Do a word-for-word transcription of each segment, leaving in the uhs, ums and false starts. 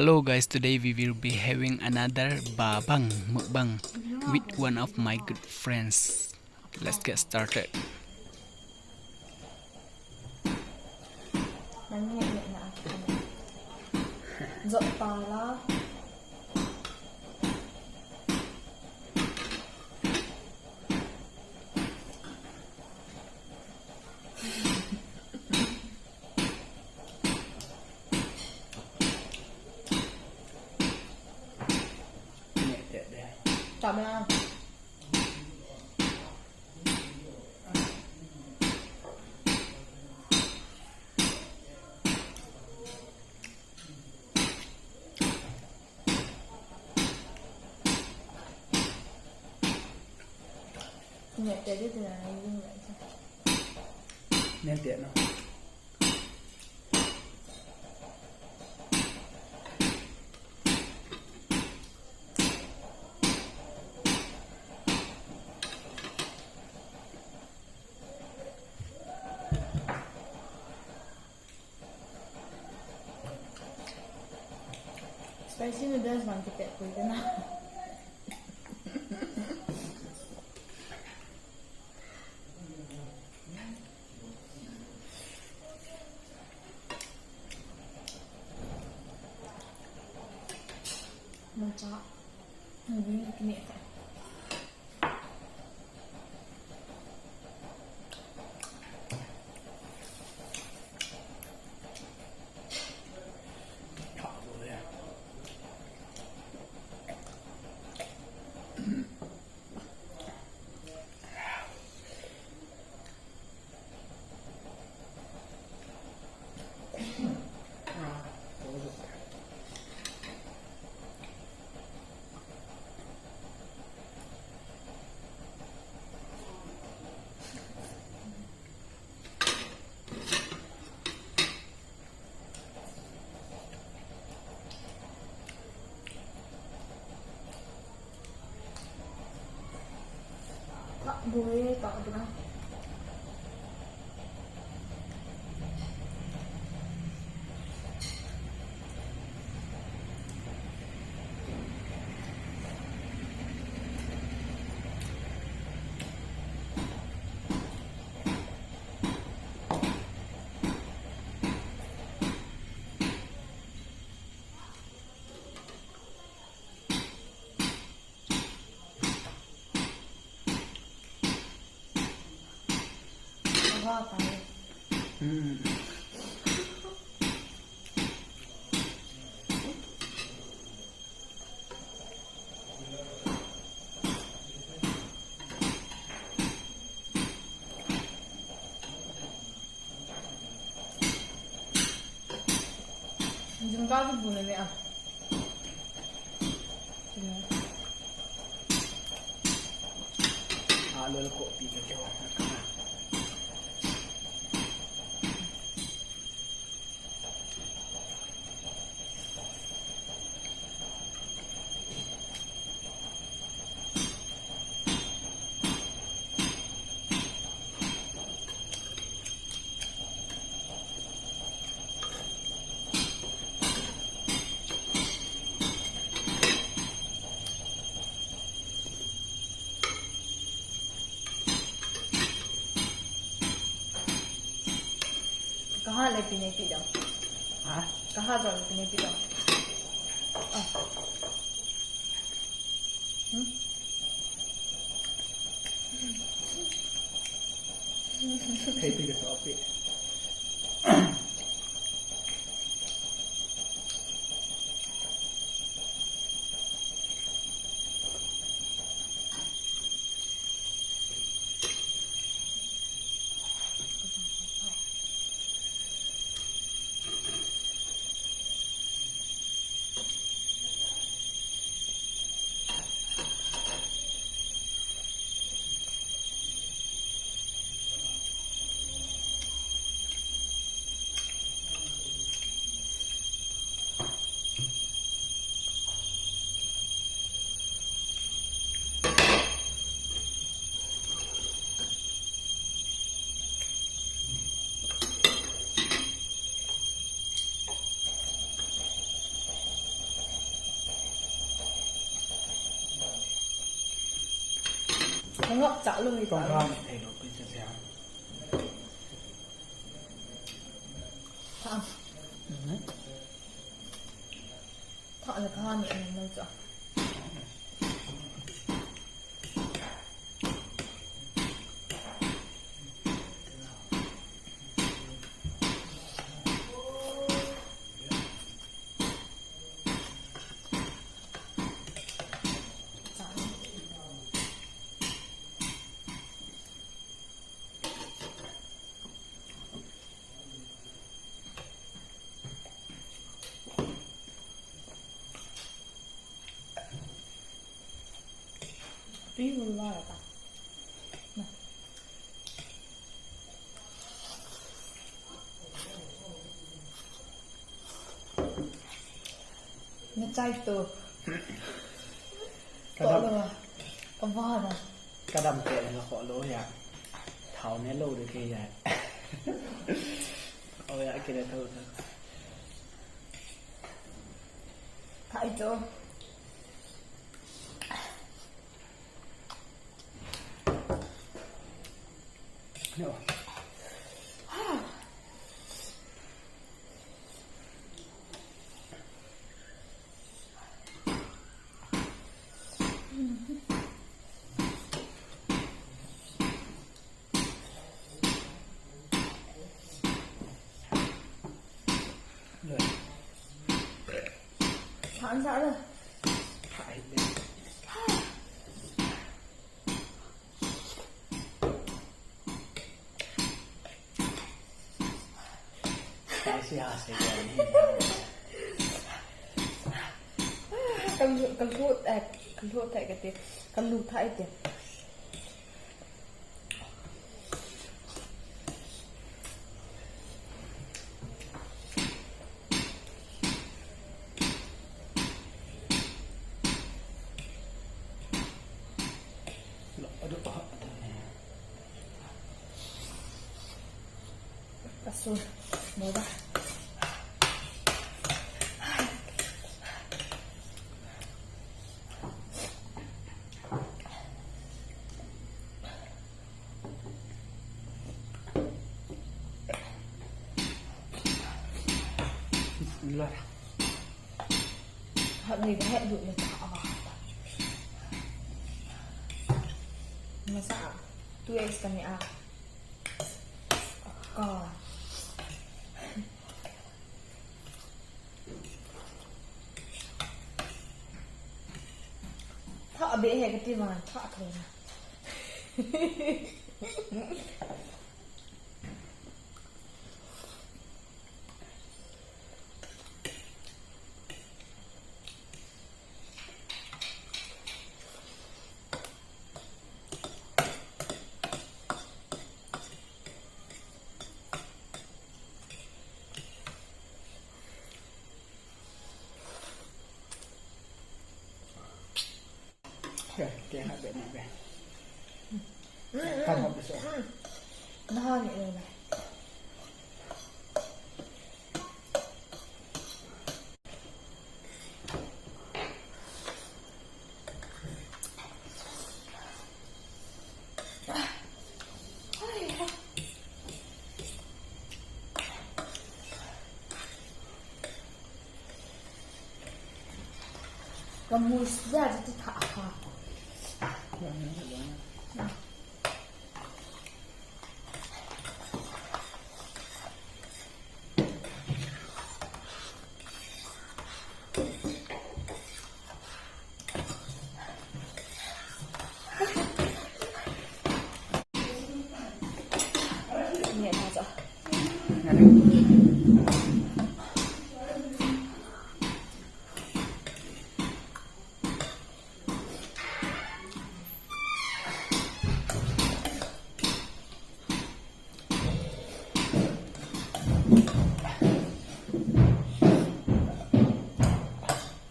Hello guys, today we will be having another babang mukbang with one of my good friends. Let's get started. Spicy noodles vang kipeh pui te na. Mangcha. Mangcha. Jingkah chu bu na ve a. Alu le kopi ke jo. Kaha le pine pi dong. Ha? Kaha jo le pine pi dong. Ah. Hmm? Hey, pi ke to pi. Ngap chak lou hi ta. Kong kha thei lou pi cha cha. Tha. Mhm. Tha le kha ni en lou cha. Tui vul va ta. Na. Na chai to. Ka dam. To lo. Ka va na. Ka dam te na kho lo ya. Thao ne lo de ke ya. O ya ke le tho tho. Thai to. Saan saan. Ka lu, ka lu, eh, ka lu thai ka ti, ka lu thai ti. Kasun, mo ba? Hat ni ba het lut na ta ba. Masa a, two eggs kani a. Ka. Tha be he kati ma, tha thei na. Kei ha be na be. Kan hop be so. Na ha ni le. Ka mu sia ti tha kha.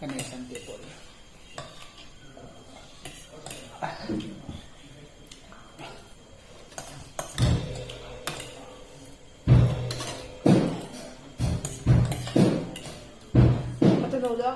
Ka nei san te po le. Ka te lo da.